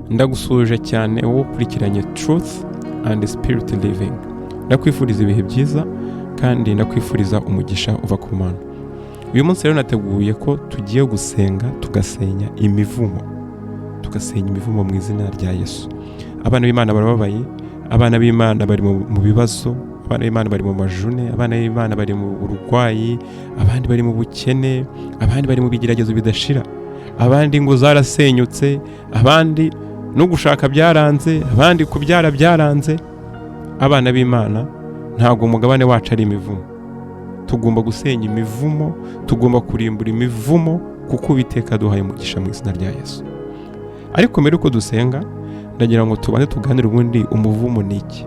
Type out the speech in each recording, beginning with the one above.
Ndagusuhuje cyane wowe ukurikiranye Truth and Spirit Living. Ndakwifuriza ibihe byiza kandi ndakwifuriza umugisha uva ku Mana. Uyu munsi rero nateguye ko tugiye gusenga tugasenya imivumo, tugasenya imivumo mu izina rya Yesu. Abana b'Imana barababaye, abana b'Imana bari mu bibazo, abana b'Imana bari mu majune, abana b'Imana bari mu burwayi, abandi bari mu bukene, abandi bari mu bigeragezo bidashira, abandi ngo zarasenyutse, abandi no gushaka byaranze, abandi kubyara byaranze. Abana b'Imana, ntabwo umugabane wacu ari imivumo. Tugomba gusenya imivumo, tugomba kurimbura imivumo, kuko Uwiteka aduhaye umugisha mu izina rya Yesu. Ariko mbere yuko dusenga, ndagira ngo tubanze tuganire ubundi umuvumo ni iki.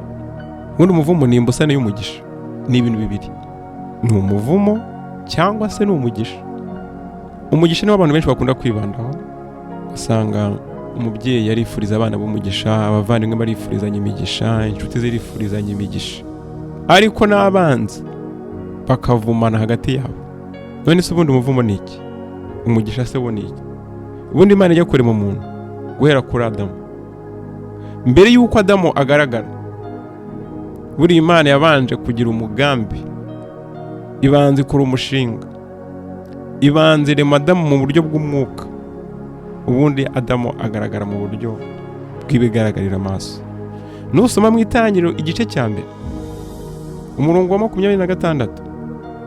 Ubundi umuvumo ni imbusane y'umugisha. Ni ibintu bibiri: ni umuvumo cyangwa se ni umugisha. Umugisha niwo abantu benshi bakunda kwibandaho. Usanga umubyeyi arifuriza abana b'umugisha, abavandimwe barifurizanya imigisha, inshuti zirifurizanya imigisha, ariko n'abanzi bakavumana hagati yabo. None se ubundi umuvumo ni iki? Umugisha se wo ni iki? Ubundi Imana ijya kurema umuntu guhera kuri Adamu, mbere y'uko Adamu agaragara, buriya Imana yabanje kugira umugambi, ibanza ikora umushinga, ibanza irema Adamu mu buryo bw'umwuka, ubundi Adamu agaragara mu buryo bw'ibigaragarira amaso. Nusoma mu Itangiriro igice cya 1, umurongo wa 26,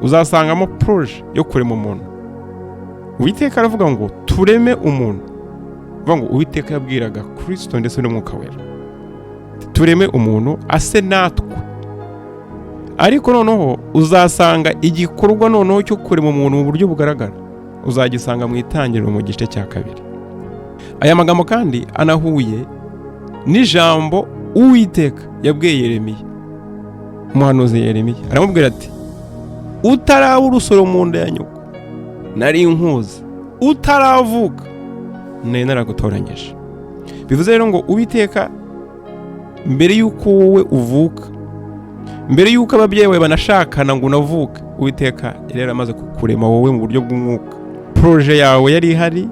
uzasangamo projet yo kurema umuntu. Uwiteka aravuga ngo: "Tureme umuntu." Uvuga ngo Uwiteka yabwiraga Kirisito ndetse n'Umwuka Wera: "Tureme umuntu ase natwe." Ariko noneho uzasanga igikorwa noneho cyo kurema umuntu mu buryo bugaragara, uzagisanga mu Itangiriro mu gice cya 2. Aya magambo kandi anahuye n'ijambo Uwiteka yabwiye Yeremiya, umuhanuzi Yeremiya, aramubwira ati: "Utaraba urusoro mu nda ya nyoko nari nkuzi, utaravuka nari naragutoranyije." Bivuze rero ngo Uwiteka, mbere y'uko wowe uvuka, mbere y'uko ababyeyi bawe banashakana ngo unavuke, Uwiteka yari yaramaze kukurema wowe mu buryo bw'umwuka. Projet yawe yari ihari,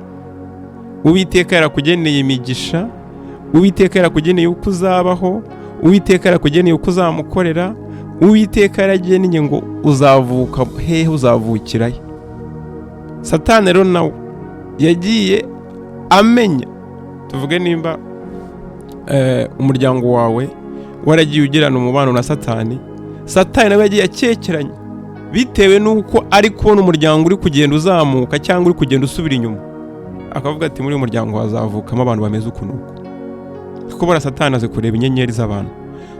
Uwiteka yarakugeneye imigisha, Uwiteka yarakugeneye uko uzabaho, Uwiteka yarakugeneye uko uzamukorera, Uwiteka yaragennye ngo uzavuka hehe, uzavukirahe. Satani rero nawe yagiye amenya, tuvuge nimba umuryango wawe waragiye ugirana umubano na Satani, Satani nawe yagiye akekeranya bitewe n'uko ari kubona umuryango uri kugenda uzamuka cyangwa uri kugenda usubira inyuma, akavuga ati: "Muri uyu muryango hazavukamo abantu bameze uku n'uku." Kuko buriya Satani azi kureba inyenyeri z'abantu,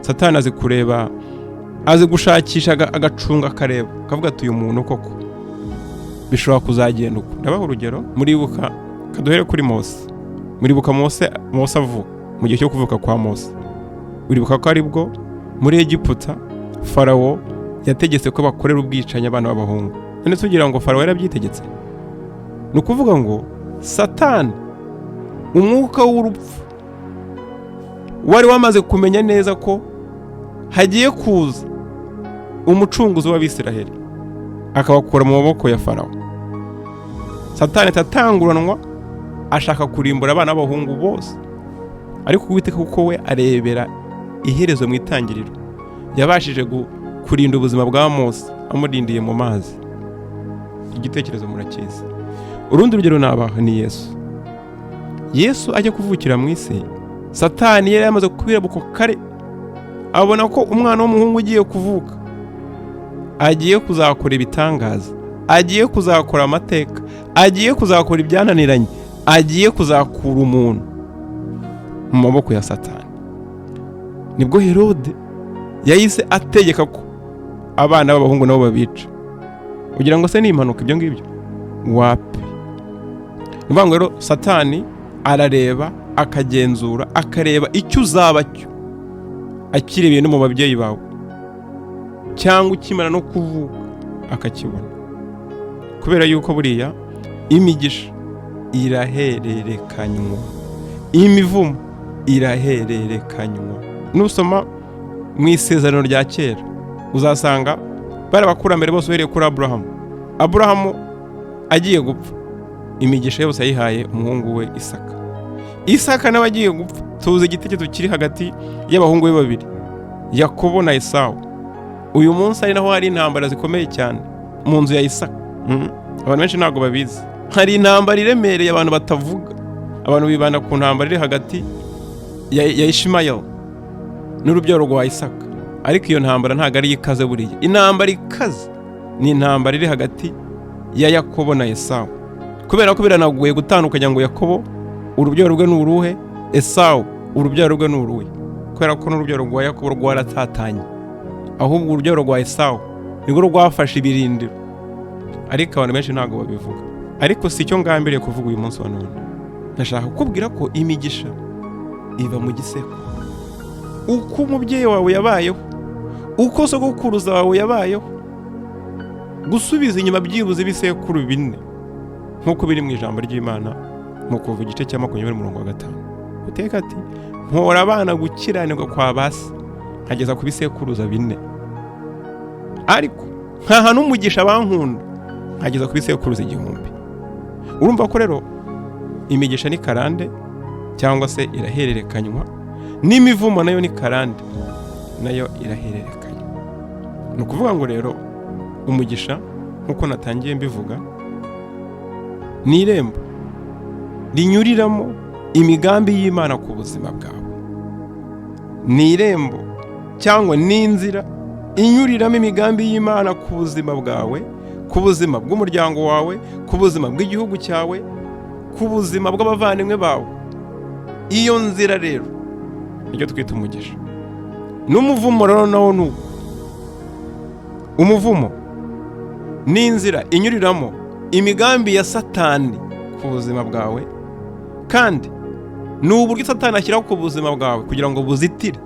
Satani azi kureba, azi gushakisha, agacunga, akareba, akavuga ati: "Uyu muntu koko bishobora kuzagenda uko." Ndabaha urugero. Muribuka, kaduhere kuri Mose. Muribuka Mose, Mose avuka, mu gihe cyo kuvuka kwa Mose, uribuka ko aribwo muri Egiputa Farawo yategetse ko bakorera ubwicanyi abana b'abahungu? None se ugira ngo Farawo yarabyitegetse? Ni ukuvuga ngo Satani, umwuka w'urupfu, wari wamaze kumenya neza ko hagiye kuza umucunguzi w'Abisiraheli akabakura mu maboko ya Farawo. Satani atatanguranwa ashaka kurimbura abana b'abahungu bose. Ariko Uwiteka, kuko we arebera iherezo mu itangiriro, yabashije kurinda ubuzima bwa Mose amurindiye mu mazi. Igitekerezo murakizi. Urundi rugero nabaha ni Yesu. Yesu ajya kuvukira mu isi, Satani yari yamaze kubirabuka kare, abona ko umwana w'umuhungu ugiye kuvuka agiye kuzakora ibitangaza, agiye kuzakora amateka, agiye kuzakora ibyananiranye, agiye kuzakura umuntu mu maboko ya Satani. Nibwo Herode yahise ategeka ko abana b'abahungu nabo babica. Kugira ngo se ni impanuka ibyo ngibyo? Wapi. Ni ukuvuga ngo rero Satani arareba, akagenzura, akareba icyo uzaba cyo, akirebeye no mu babyeyi bawe cyangwa ukimara no kuvuka akakibona, kubera yuko buriya imigisha irahererekanywa, imivumo irahererekanywa. Nusoma mu Isezerano rya Kera, uzasanga bari abakurambere bose uhereye kuri Aburahamu. Aburahamu agiye gupfa, imigisha yose yayihaye umuhungu we Isaka. Isaka nawe agiye gupfa, tuzi igitekerezo kiri hagati y'abahungu be babiri, Yakobo na Esawu. Uyu munsi ari naho hari intambara zikomeye cyane mu nzu ya Isaka. Abantu benshi ntabwo babizi. Hari intambara iremereye abantu batavuga. Abantu bibanda ku ntambara iri hagati ya Ishimayeli n'urubyaro rwa Isaka, ariko iyo ntambara ntabwo ari ikaze. Buriya intambara ikaze ni intambara iri hagati ya Yakobo na Esawu, kubera ko biranagoye gutandukanya ngo Yakobo urubyaro rwe ni uruhe, Esawu urubyaro rwe ni uruhe, kubera ko n'urubyaro rwa Yakobo rwaratatanye, ahubwo urubyaro rwa Esawu nirwo rwafashe ibirindiro. Ariko abantu benshi ntabwo babivuga. Ariko si cyo ngambiriye kuvuga uyu munsi wa none. Ndashaka kukubwira ko imigisha iva mu gisekuru. Uko umubyeyi wawe yabayeho, uko sogokuruza wawe yabayeho, gusubiza inyuma byibuze ibisekuru 4, nk'uko biri mu ijambo ry'Imana mu Kuva igice cya 20 umurongo wa 5. Uteka ati: mpora abana gukiranirwa kwa basi nkageza ku bisekuruza 4, ariko nkaha n'umugisha bankunda nkageza ku bisekuruza 1000. Urumva ko rero imigisha ni karande, cyangwa se irahererekanywa, n'imivumo nayo ni karande, nayo irahererekanywa. Ni ukuvuga ngo rero umugisha, nk'uko natangiye mbivuga, ni irembo rinyuriramo imigambi y'Imana ku buzima bwawe. Ni irembo cyangwa ni inzira inyuriramo imigambi y'Imana ku buzima bwawe, ku buzima bw'umuryango wawe, ku buzima bw'igihugu cyawe, ku buzima bw'abavandimwe bawe. Iyo nzira rero nicyo twita umugisha. N'umuvumo rero nawo ni uko. Umuvumo ni inzira inyuriramo imigambi ya Satani ku buzima bwawe, kandi ni uburyo Satani ashyiraho ku buzima bwawe kugira ngo buzitire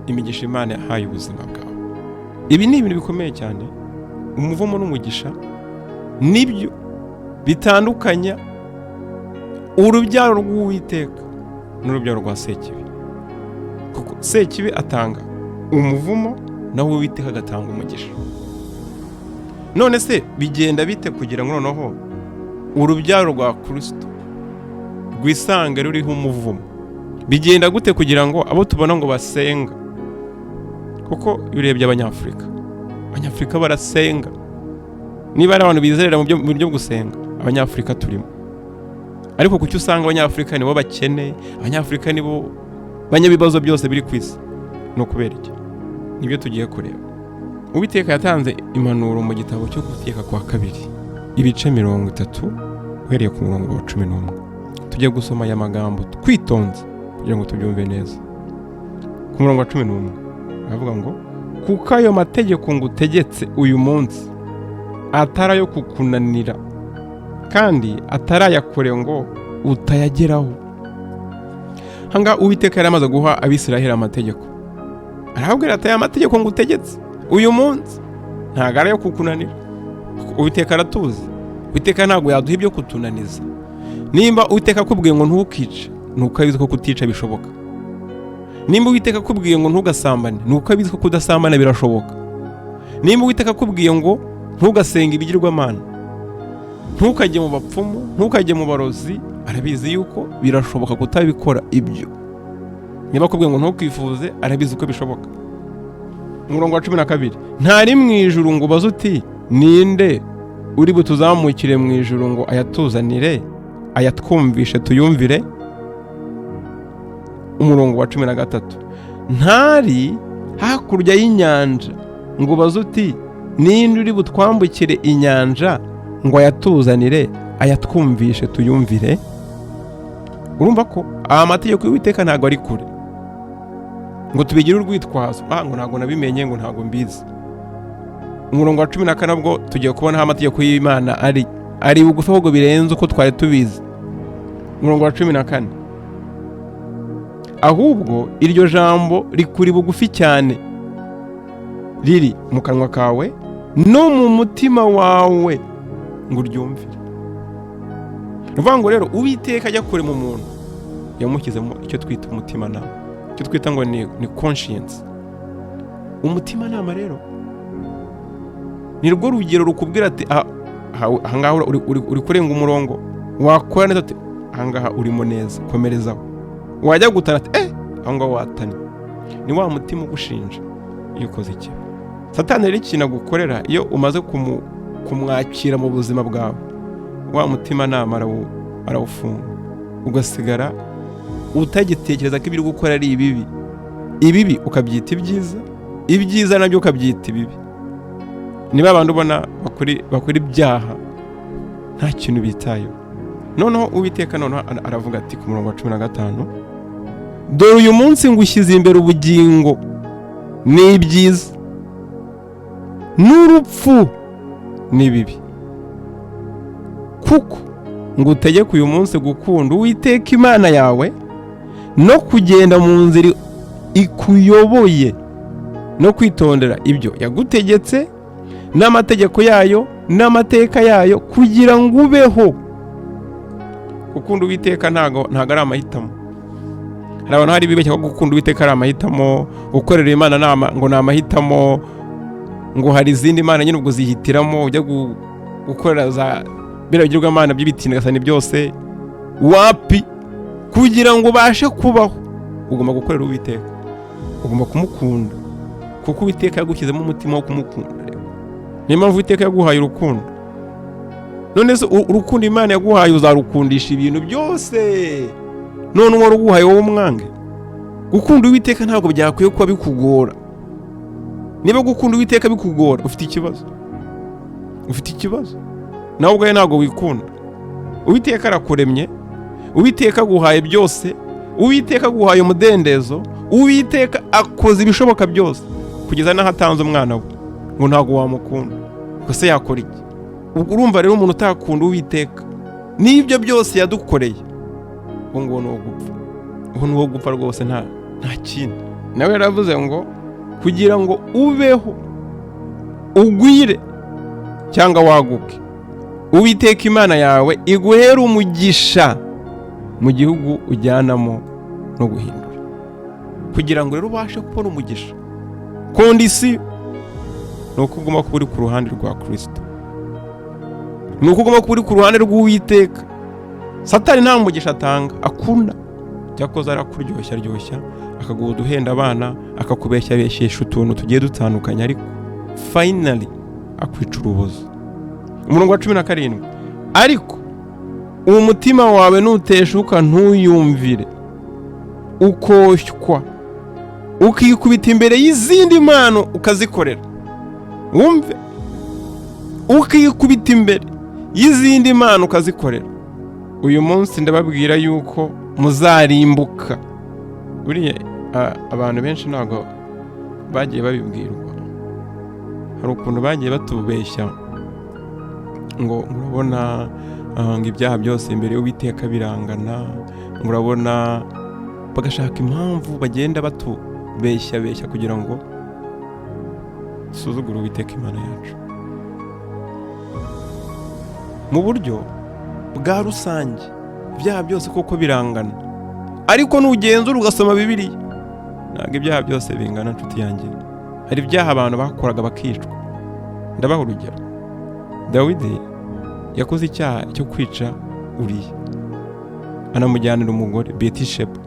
imigisha Imana yahaye ubuzima bwawe. Ibi ni ibintu bikomeye cyane. Umuvumo n'umugisha nibyo bitandukanya urubyaro rw'Uwiteka n'urubyaro rwa Sekibi, kuko Sekibi atanga umuvumo naho Uwiteka agatanga umugisha. None se bigenda bite kugira ngo noneho urubyaro rwa Kristo rwisange ruriho umuvumo? Bigenda gute kugira ngo abo tubona ngo basenga? Kuko iyo urebye Abanyafurika barasenga. Niba ari abantu bizerera mu buryo bwo gusenga, Abanyafurika turimo. Ariko kuki usanga Abanyafurika nibo bakene, Abanyafurika nibo banyabibazo byose biri ku isi? Ni ukubera iki? Nibyo tugiye kureba. Uwiteka yatanze impanuro mu gitabo cyo Gutegeka kwa Kabiri, ibice 30, uhereye ku murongo wa 11. Tujye gusoma aya magambo twitonze kugira ngo tubyumve neza. Ku murongo wa 11 aravuga ngo: kuko ayo mategeko ngutegetse uyu munsi atari ayo kukunanira, kandi atari ayakure ngo utayageraho. Ahangaha Uwiteka yari amaze guha Abisiraheli amategeko, arababwira ati: aya mategeko ngutegetse uyu munsi ntabwo ari ayo kukunanira. Uwiteka aratuzi. Uwiteka ntabwo yaduha ibyo kutunaniza. Nimba Uwiteka akubwiye ngo ntukice, ni uko abizi ko kutica bishoboka. Nimba Uwiteka akubwiye ngo ntugasambane, ni uko abizi ko kudasambana birashoboka. Nimba Uwiteka akubwiye ngo ntugasenge ibigirwamana, ntukajye mu bapfumu, ntukajye mu barozi, arabizi yuko birashoboka kutabikora ibyo. Niba akubwiye ngo ntukifuze, arabizi ko bishoboka. Umurongo wa 12: ntari mu ijuru ngo ubaze uti: ninde uri butuzamukire mu ijuru ngo ayatuzanire, ayatwumvishe tuyumvire? Umurongo wa 13: ntari hakurya y'inyanja ngo ubaze uti: ninde uri butwambukire inyanja ngo ayatuzanire, ayatwumvishe tuyumvire? Urumva ko aya mategeko y'Uwiteka ntabwo ari kure ngo tubigire urwitwazo, ngo ntabwo nabimenye, ngo ntabwo mbizi. Umurongo wa 14 bwo tugiye kubona aho amategeko y'Imana ari bugufi ahubwo birenze uko twari tubizi. Umurongo wa 14: ahubwo iryo jambo rikuri bugufi cyane, riri mu kanwa kawe no mu mutima wawe ngo uryumvire. Ni ukuvuga ngo rero Uwiteka ajya kure mu muntu yamushyizemo icyo twita umutimanama, icyo twita ngo ni conscience. Umutimanama rero ni rwo rugero rukubwira ati: ahangaha uri kurenga umurongo, wakora neza, ati ahangaha urimo neza, komerezaho. Wajya gutana ati aho ngaho watanye. Ni wa mutima ugushinja iyo ukoze ikibi. Satani rero ikintu agukorera iyo umaze kumwakira mu buzima bwawe, wa mutima nama arawufunga, ugasigara utagitekereza ko ibyo uri gukora ari ibibi, ibibi ukabyita ibyiza, ibyiza nabyo ukabyita ibibi. Niba abantu ubona bakora ibyaha nta kintu bitayeho. Noneho Uwiteka noneho aravuga ati ku murongo wa 15, dore uyu munsi ngushyize imbere ubugingo n'ibyiza, n'urupfu n'ibibi, kuko ngutegeka uyu munsi gukunda Uwiteka Imana yawe no kugenda mu nzira ikuyoboye no kwitondera ibyo yagutegetse n'amategeko yayo n'amateka yayo, kugira ngo ubeho. Gukunda Uwiteka ntago ari amahitamo. Hari abantu hari bibeshya ko gukunda Uwiteka ari amahitamo, gukorera Imana ngo ni amahitamo, ngo hari izindi mana nyine ubwo zihitiramo ujya gukorera za biriya bigirwamana by'ibitindigasani byose. Wapi, kugira ngo ubashe kubaho ugomba gukorera Uwiteka, ugomba kumukunda, kuko Uwiteka yagushyizemo umutima wo kumukunda. Niyo mpamvu Uwiteka yaguhaye urukundo. None se urukundo Imana yaguhaye uzarukundisha ibintu byose, none uwo ruguhaye wowe umwange? Gukunda Uwiteka ntabwo byakwiye kuba bikugora. Niba gukunda Uwiteka bikugora, ufite ikibazo, ufite ikibazo nawe ubwawe, ntabwo wikunda. Uwiteka arakuremye, Uwiteka aguhaye byose, Uwiteka aguhaye umudendezo, Uwiteka akoze ibishoboka byose kugeza n'aho atanze umwana we, ngo ntabwo wamukunda? Ubwo se yakora iki? Ubwo urumva rero umuntu utakunda Uwiteka n'ibyo byose yadukoreye, uwo nguwo ni uwo gupfa, uwo ni uwo gupfa rwose, nta kindi. Nawe yaravuze ngo kugira ngo ubeho ugwire cyangwa waguke, Uwiteka Imana yawe iguhere umugisha mu gihugu ujyanamo no guhindura. Kugira ngo rero ubashe kubona umugisha, condition ni uko ugomba kuba uri ku ruhande rwa Kirisito, ni uko ugomba kuba uri ku ruhande rw'Uwiteka. Satani nta mugisha atanga, akunda cyakoze arakuryoshya aryoshya, akaguha uduhenda abana, akakubeshyabeshyesha utuntu tugiye dutandukanye, ariko finally akwica urubozo. Umurongo wa 17, ariko umutima wawe nuteshuka ntuyumvire, ukoshywa ukikubita imbere y'izindi mpano ukazikorera, wumve, ukikubita imbere y'izindi mpano ukazikorera, uyu munsi ndababwira yuko muzarimbuka. Buriya abantu benshi ntabwo bagiye babibwirwa. Hari ukuntu bagiye batubeshya ngo urabona ngo ibyaha byose imbere y'Uwiteka birangana, ngo urabona, bagashaka impamvu bagenda batubeshya beshya kugira ngo dusuzugure Uwiteka Imana yacu. Mu buryo bwa rusange ibyaha byose koko birangana, ariko nugenzura ugasoma Bibiliya, ntabwo ibyaha byose bingana, nshuti yanjye. Hari ibyaha abantu bakoraga bakicwa. Ndabaha urugero, Dawidi yakoze icyaha cyo kwica Uriya, anamujyanira umugore Betisheba,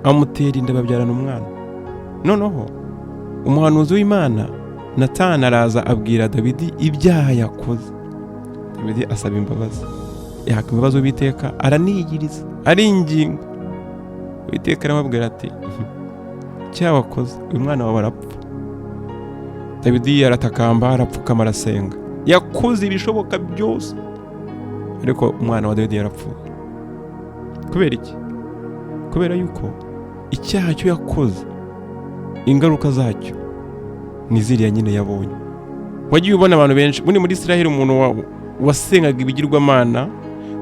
amutera inda babyarana umwana. Noneho umuhanuzi w'Imana Natani araza abwira Dawidi ibyaha yakoze. Dawidi asaba imbabazi, yaka imbabazi Uwiteka, araniyiriza, aringinga. Uwiteka aramubwira ati icyaha wakoze, uyu mwana wawe arapfa. Dawidi aratakamba, arapfukama, arasenga, yakoze ibishoboka byose, ariko umwana wa Dawidi yarapfuye. Kubera iki? Kubera yuko icyaha cyo yakoze, ingaruka zacyo ni ziriya nyine yabonye. Wagiye ubona abantu benshi bundi muri Israheli, umuntu wasengaga ibigirwamana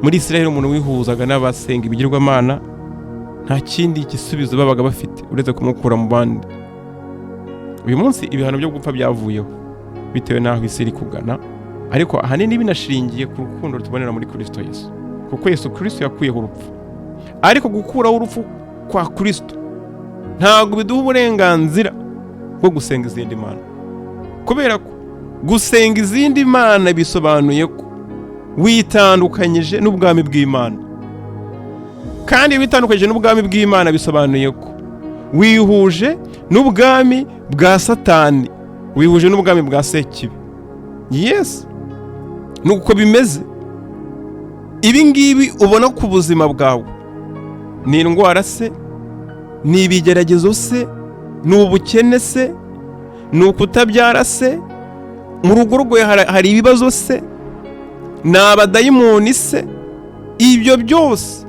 muri Israheli, umuntu wihuzaga n'abasenga ibigirwamana, nta kindi gisubizo babaga bafite uretse kumukura mu bandi. Uyu munsi ibihano byo gupfa byavuyeho bitewe n'aho isi iri kugana, ariko ahanini binashingiye ku rukundo tubonera muri Kristo Yesu, kuko Yesu Kristo yakuyeho urupfu. Ariko gukuraho urupfu kwa Kristo ntabwo biduha uburenganzira bwo gusenga izindi mana, kubera ko gusenga izindi mana bisobanuye ko witandukanyije n'ubwami bw'Imana. Kandi iyo witandukanyije n'ubwami bw'Imana, bisobanuye ko wihuje n'ubwami bwa Satani, wihuje n'ubwami bwa Sekibi. Yes, ni uko bimeze. Ibi ngibi ubona ku buzima bwawe ni indwara se? Ni ibigeragezo se? Ni ubukene se? Ni ukutabyara se? Mu rugo rwe hari ibibazo se? Ni abadayimoni se? Ibyo byose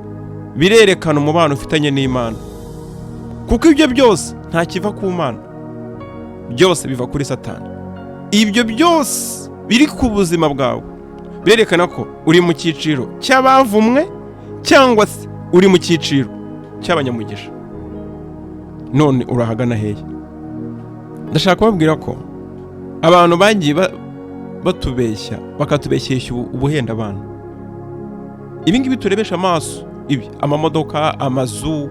birerekana umubano ufitanye n'Imana, kuko ibyo byose nta kiva ku Mana, byose biva kuri Satani. Ibyo byose biri ku buzima bwawe birerekana ko uri mu cyiciro cy'abavumwe cyangwa se uri mu cyiciro cy'abanyamugisha. None urahagana hehe? Ndashaka kubabwira ko abantu bagiye batubeshya, bakatubeshyeshya ubuhenda abantu. Ibi ngibi turebesha amaso, ibi amamodoka, amazu,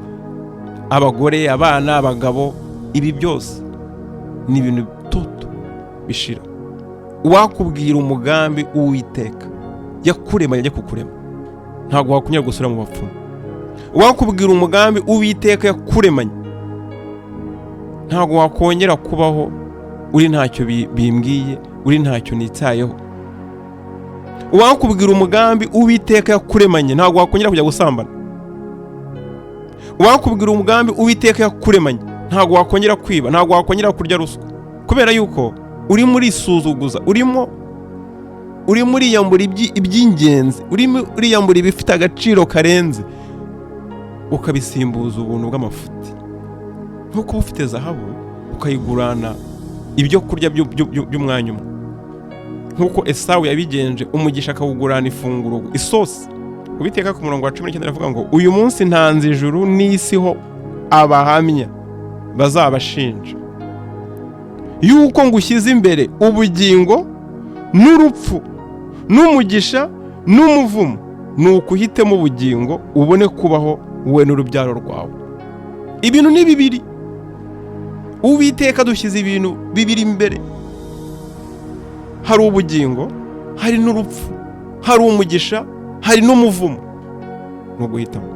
abagore, abana, abagabo, ibi byose ni ibintu toto bishira. Uwakubwira umugambi Uwiteka yakurema, yajya kukurema, ntabwo wakunyara gusura mu bapfumu. Uwakubwira umugambi Uwiteka yakuremanye, ntabwo wakongera kubaho uri ntacyo bimbwiye, uri ntacyo nitayeho. Uwakubwira umugambi Uwiteka yakuremanye, ntabwo wakongera kujya gusambana. Uwakubwira umugambi Uwiteka yakuremanye, ntabwo wakongera kwiba, ntabwo wakongera kurya ruswa, kubera yuko urimo urisuzuguza, urimo uriyambura iby'ingenzi, urimo uriyambura ibifite agaciro karenze, ukabisimbuza ubuntu bw'amafuti, nkuko uba ufite zahabu ukayigurana ibyo kurya by'umwanya umwe, nk'uko Esawu yabigenje, umugisha akawugurana ifunguro, isosi. Uwiteka ku murongo wa 19 aravuga ngo: "Uyu munsi ntanze ijuru n'isi ho abahamya bazabashinja yuko ngushyize imbere ubugingo n'urupfu, n'umugisha n'umuvumo. Ni ukuhitemo ubugingo, ubone kubaho, wowe n'urubyaro rwawe." Ibintu ni bibiri. Uwiteka dushyize ibintu bibiri imbere: hari ubugingo, hari n'urupfu, hari umugisha, hari n'umuvumo. Ni uguhitamo.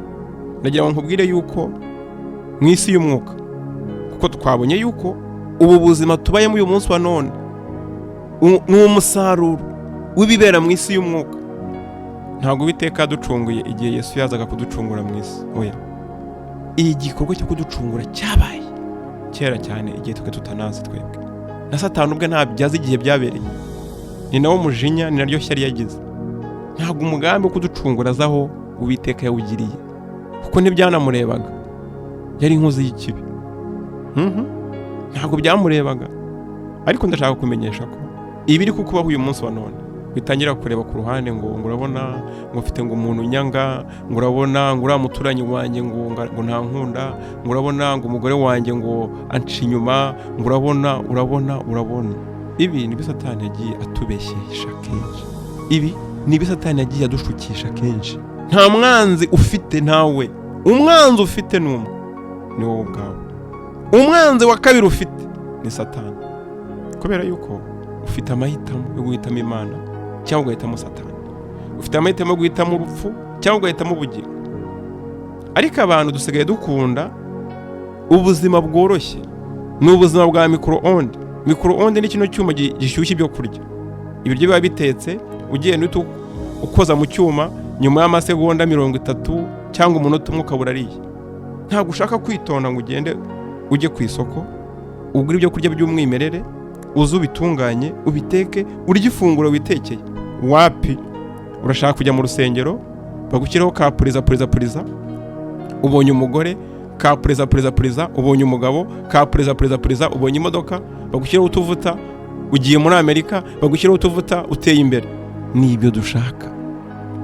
Ndagira ngo nkubwire yuko mu isi y'umwuka, kuko twabonye yuko ubu buzima tubayemo uyu munsi wa none ni umusaruro w'ibibera mu isi y'umwuka. Ntabwo Uwiteka yaducunguye igihe Yesu yazaga kuducungura mu isi, oya. Iyi gikorwa cyo kuducungura cyabaye kera cyane, igihe twe tutanazi twebwe. Na Satani ubwe ntabyo azi igihe byabereye. Ni nawo mujinya, ni naryo shyari yagize. Ntabwo umugambi wo kuducungura azi aho Uwiteka yawugiriye, kuko ntibyanamurebaga, yari inkozi y'ikibi. Ntabwo byamurebaga. Ariko ndashaka kumenyesha ko ibiri kukubaho uyu munsi wa none, bitangira kureba ku ruhande ngo urabona ngo mfite ngo umuntu unyanga, ngo urabona ngo uriya muturanyi wanjye ngo ntankunda, ngo urabona ngo umugore wanjye ngo anca inyuma, ngo urabona, urabona, urabona. Ibi ni byo Satani yagiye atubeshyesha kenshi, ibi ni ibyo Satani yagiye adushukisha kenshi. Nta mwanzi ufite, ntawe. Umwanzi ufite ni umwe, ni wowe ubwawe. Umwanzi wa kabiri ufite ni Satani, kubera yuko ufite amahitamo yo guhitamo Imana cyangwa ugahitamo Satani. Ufite amahitamo yo guhitamo urupfu cyangwa ugahitamo ubugingo. Ariko abantu dusigaye dukunda ubuzima bworoshye, ni ubuzima bwa micro-onde. Micro-onde ni kino cyuma gishyushya ibyo kurya. Ibiryo biba bitetse, ugenda uhita ukoza mu cyuma, nyuma y'amasegonda 30 cyangwa umunota umwe ukaba urariye. Ntabwo ushaka kwitonda ngo ugende ujye ku isoko, ugure ibyo kurya by'umwimerere, uze ubitunganye, ubiteke, urye ifunguro witekeye. Wapi, urashaka kujya mu rusengero bagushyiraho ka puriza puriza puriza. Ubonye umugore, ka puriza puriza puriza. Ubonye umugabo, ka puriza puriza puriza. Ubonye imodoka, bagushyiraho utuvuta. Ugiye muri Amerika, bagushyiraho utuvuta. Uteye imbere, ni ibyo dushaka.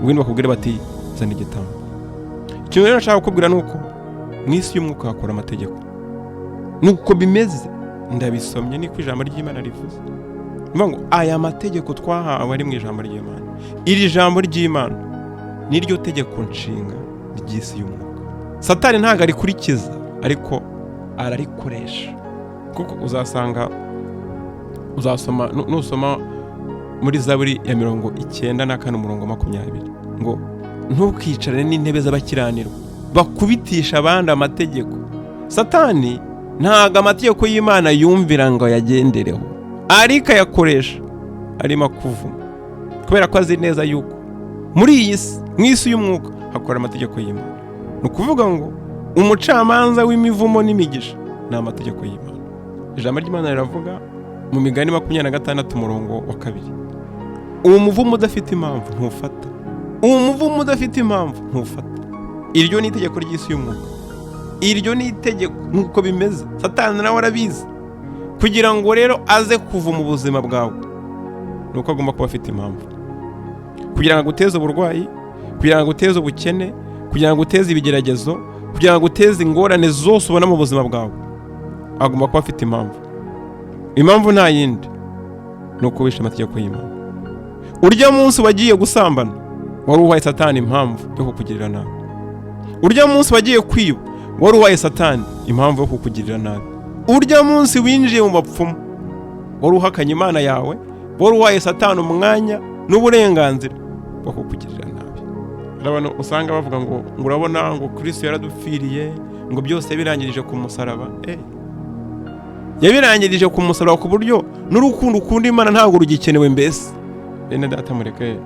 Ubundi bakubwira bati: "Zana igitambo." Ikintu rero nashaka kukubwira ni uko mu isi y'umwuka hakora amategeko. Ni uko bimeze, ndabisomye, niko ijambo ry'Imana rivuze. Ni ukuvuga ngo aya mategeko twahawe ari mu ijambo ry'Imana. Iri jambo ry'Imana niryo tegeko nshinga ry'isi y'umwuka. Satani ntabwo arikurikiza, ariko ararikoresha, kuko uzasanga uzasoma nusoma muri Zaburi ya 94 umurongo 20 ngo: "Ntukicarane n'intebe z'abakiranirwa." Bakubitisha abandi amategeko. Satani ntabwo amategeko y'Imana yumvira ngo ayagendereho, ariko ayakoresha arimo akuvuma, kubera ko azi neza yuko muri iyi si, mu isi y'umwuka, hakora amategeko y'Imana. Ni ukuvuga ngo umucamanza w'imivumo n'imigisha ni amategeko y'Imana. Ijambo ry'Imana riravuga mu Migani 26 umurongo wa 2: uwo muvumo udafite impamvu ntufata, uwo muvumo udafite impamvu ntufata. Iryo ni itegeko ry'isi y'umwuka, iryo ni itegeko nk'uko bimeze. Satani nawe arabizi. Kugira ngo rero aze kuva mu buzima bwawe ni uko agomba kuba afite impamvu, kugira ngo aguteze uburwayi, kugira ngo aguteze ubukene, kugira ngo aguteze ibigeragezo, kugira ngo aguteze ingorane zose ubona mu buzima bwawe, agomba kuba afite impamvu. Impamvu nta yindi, ni uko wishe amategeko y'Imana. Urya munsi wagiye gusambana, wari uhaye Satani impamvu yo kukugirira nabi. Urya munsi wagiye kwiba, wari uhaye Satani impamvu yo kukugirira nabi. Urya munsi winjiye mu bapfumu, wari uhakanye Imana yawe, wari uhaye Satani umwanya n'uburenganzira bwo kukugirira nabi. Hari abantu usanga bavuga ngo urabona ngo Kristo yaradupfiriye, ngo byose yabirangirije ku musaraba. Yabirangirije ku musaraba ku buryo n'urukundo ukunda Imana ntabwo rugikenewe mbese. Bene data, mureke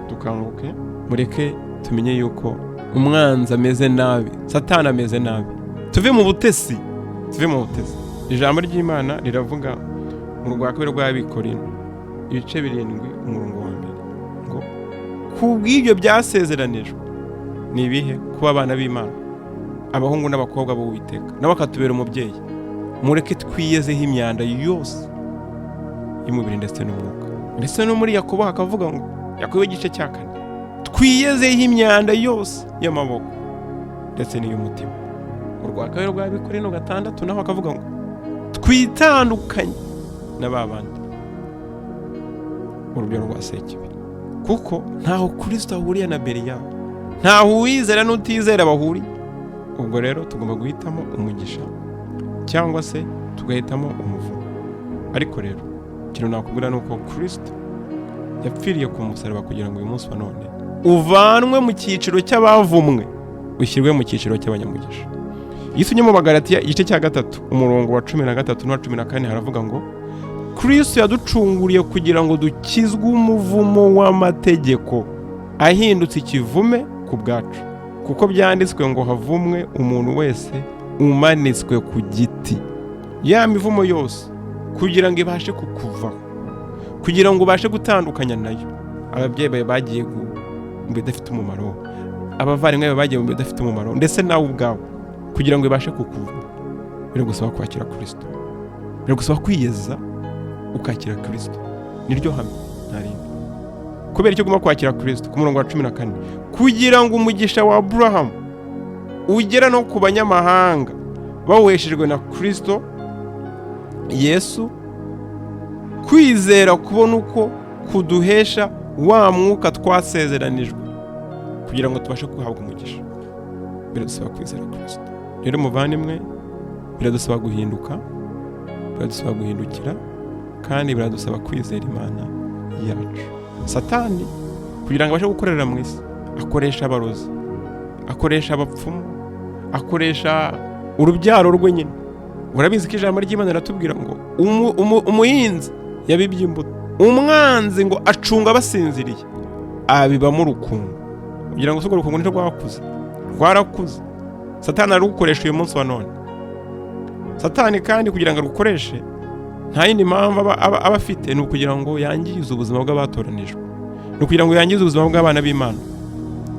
dukanguke, mureke tumenye yuko umwanzi ameze nabi, Satani ameze nabi. Tuve mu butesi, tuve mu butesi. Ijambo ry'Imana riravuga mu rwa kabiri rw'Abikorino ibice 7 umurongo wa 1 ngo kubw'ibyo byasezeranijwe ni ibihe? Kuba abana b'Imana, abahungu n'abakobwa b'Uwiteka, nawe akatubera umubyeyi. Mureke twiyezeho imyanda yose y'umubiri ndetse n'umwuka. Ndetse no muri Yakobo hakavuga ngo, Yakobo igice cya 4, twiyezeho imyanda yose y'amaboko ndetse n'iy'umutima. Urwa kabiri rw'Abikorino 6 naho akavuga ngo twitandukanye na ba bandi, urubyaro rwa Sekibi, kuko ntaho Kristo ahuriye na Beliyali, ntaho uwizera n'utizera bahuriye. Ubwo rero tugomba guhitamo umugisha cyangwa se tugahitamo umuvumo. Ariko rero ikintu nakubwira ni uko Kristo yapfiriye ku musaraba kugira ngo uyu munsi wa none uvanwe mu cyiciro cy'abavumwe ushyirwe mu cyiciro cy'abanyamugisha. Iyo usomye mu Bagalatiya igice cya 3 umurongo wa 13 n'uwa 14 haravuga ngo Kristo yaducunguriye kugira ngo dukizwe umuvumo w'amategeko, ahindutse ikivume ku bwacu, kuko byanditswe ngo havumwe umuntu wese umanitswe ku giti. Ya mivumo yose kugira ngo ibashe kukuvaho, kugira ngo ubashe gutandukanya nayo. Ababyeyi bawe bagiye mu bidafite umumaro, abavandimwe bawe bagiye mu bidafite umumaro, ndetse nawe ubwawe, kugira ngo ibashe kukuvaho biragusaba kwakira Kristo, biragusaba kwiyeza ukakira Kristo. Niryo hame, nta rindi. Kubera icyo ugomba kwakira Kristo, ku murongo wa 14, kugira ngo umugisha wa Aburahamu ugera no ku banyamahanga bawuheshejwe na Kristo Yesu, kwizera kubona uko kuduhesha wa mwuka twasezeranijwe kugira ngo tubashe guhabwa umugisha. Biradusaba kwizera Kristo. Rero muvandimwe, biradusaba guhinduka, biradusaba guhindukira, kandi biradusaba kwizera Imana yacu. Satani kugira ngo abashe gukorera mu isi, akoresha abarozi, akoresha abapfumu, akoresha urubyaro rwe nyine. Urabizi ko ijambo ry'Imana riratubwira ngo umuhinzi yabibye imbuto, umwanzi ngo acunga abasinziriye, abibamo urukungu. Kugira ngo urwo rukungu ntirwakuze, rwarakuze. Satani ararukoresha uyu munsi wa none. Satani kandi kugira ngo arukoreshe nta yindi mpamvu aba afite, ni ukugira ngo yangize ubuzima bw'abatoranijwe, ni ukugira ngo yangize ubuzima bw'abana b'Imana.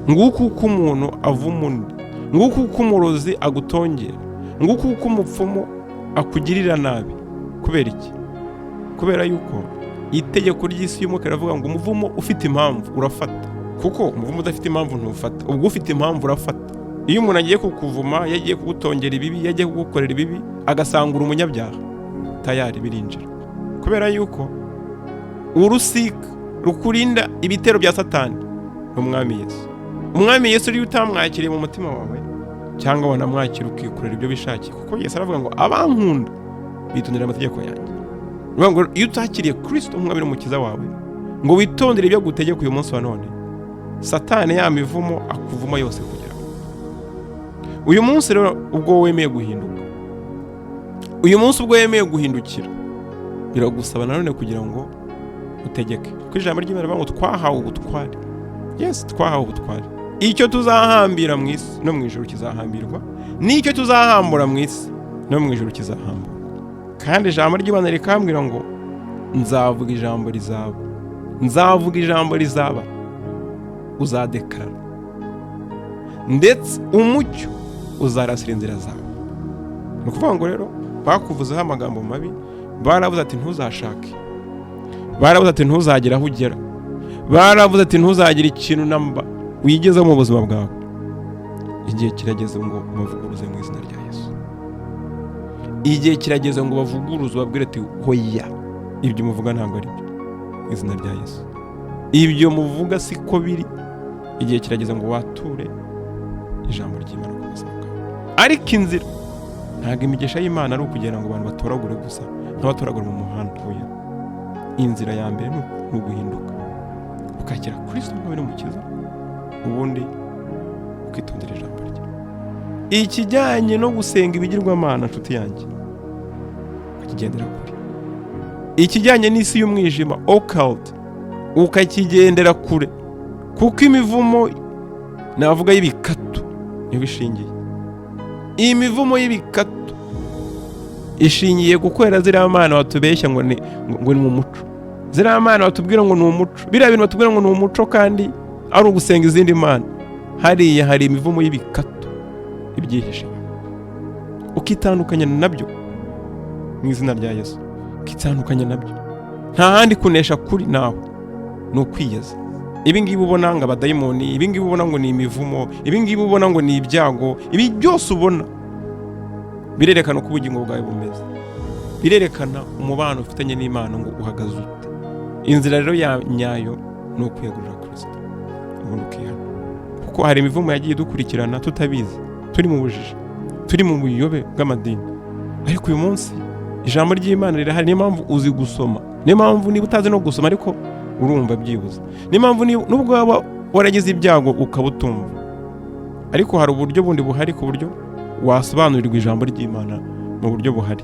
Nguko uko umuntu avuma undi, nguko uko umurozi agutongera, nguko uko umupfumu akugirira nabi. Kubera iki? Kubera yuko itegeko ry'isi y'umwuka riravuga ngo umuvumo ufite impamvu urafata, kuko umuvumo udafite impamvu ntufata, ubwo ufite impamvu urafata. Iyo umuntu agiye kukuvuma, iyo agiye kugutongera ibibi, iyo agiye kugukorera ibibi, agasangura umunyabyaha, tayari birinjira. Kubera yuko urusika rukurinda ibitero bya Satani ni Umwami Yesu. Umwami Yesu iyo utamwakiriye mu mutima wawe, cyangwa wanamwakira ukikorera ibyo wishakiye, kuko Yesu aravuga ngo abankunda bitondera amategeko yanjye. Ni ngo iyo utakiriye Kristo nk'umwami n'umukiza wawe, ngo witondere ibyo agutegeka uyu munsi wa none, Satani ya mivumo akuvuma yose kugera. Uyu munsi rero ubwo wemeye guhinduka, uyu munsi ubwo wemeye guhindukira, biragusaba nanone kugira ngo utegeke, kuko ijambo ry'Imana rivuga ngo twahawe ubutware. Yes, twahawe ubutware. Icyo tuzahambira mu isi no mu ijuru kizahambirwa, n'icyo tuzahambura mu isi no mu ijuru kizahamburwa. Kandi ijambo ry'Imana rikambwira ngo nzavuga ijambo rizaba, nzavuga ijambo rizaba, uzadekarara, ndetse umucyo uzarasira inzira zawe. Ni ukuvuga ngo rero bakuvuzeho amagambo mabi, baravuze ati ntuzashake, baravuze ati ntuzagere aho ugera, baravuze ati ntuzagire ikintu namba wigezeho mu buzima bwawe. Igihe kirageze ngo bavuguruze mu izina rya Yesu. Igihe kirageze ngo bavuguruze, ubabwire ati hoya, ibyo muvuga ntabwo ari byo, mu izina rya Yesu. Ibyo muvuga siko biri. Igihe kirageze ngo wature ijambo ry'Imana ku buzima bwawe. Ariko inzira, ntabwo imigisha y'Imana ari ukugira ngo abantu batoragure gusa nk'abatoragura mu muhanda. Oya, inzira ya mbere ni uguhinduka, ukakira Kristo nk'umwami n'umukiza, ubundi ukitondera ijambo rye. Ikijyanye no gusenga ibigirwamana, nshuti yanjye, ukakigendera kure. Ikijyanye n'isi y'umwijima, occult, ukakigendera kure, kuko imivumo navuga y'ibikatu niho ishingiye. Iyi mivumo y'ibikatu ishingiye gukorera ziriya mana batubeshya ngo ni mu muco, ziriya mana batubwira ngo ni umuco, biriya bintu batubwira ngo ni umuco kandi ari ugusenga izindi mana. Hariya hari imivumo y'ibikatu ibyihishe, ukitandukanya nabyo mu izina rya Yesu, ukitandukanya nabyo. Nta handi kunesha kuri nawe ni ukwiyeza. Ibi ngibi ubona ngo abadayimoni, ibi ngibi ubona ngo ni imivumo, ibi ngibi ubona ngo ni ibyago, ibi byose ubona birerekana uko ubugingo bwawe bumeze, birerekana umubano ufitanye n'Imana ngo uhagaze ute. Inzira rero ya nyayo ni ukwiyegurira Kirisito, ubundi ukihana, kuko hari imivumo yagiye idukurikirana tutabizi, turi mu bujiji, turi mu buyobe bw'amadini. Ariko uyu munsi ijambo ry'Imana rirahari. Niyo mpamvu uzi gusoma, niyo mpamvu niba utazi no gusoma ariko urumva byibuze, niyo mpamvu nubwo waba waragize ibyago ukaba utumva, ariko hari uburyo bundi buhari ku buryo wasobanurirwa ijambo ry'Imana mu buryo buhari,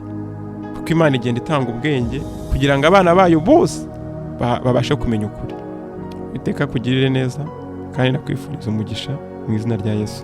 kuko Imana igenda itanga ubwenge kugira ngo abana bayo bose babashe kumenya ukuri. Iteka kugirire neza kandi nakwifuriza umugisha mu izina rya Yesu.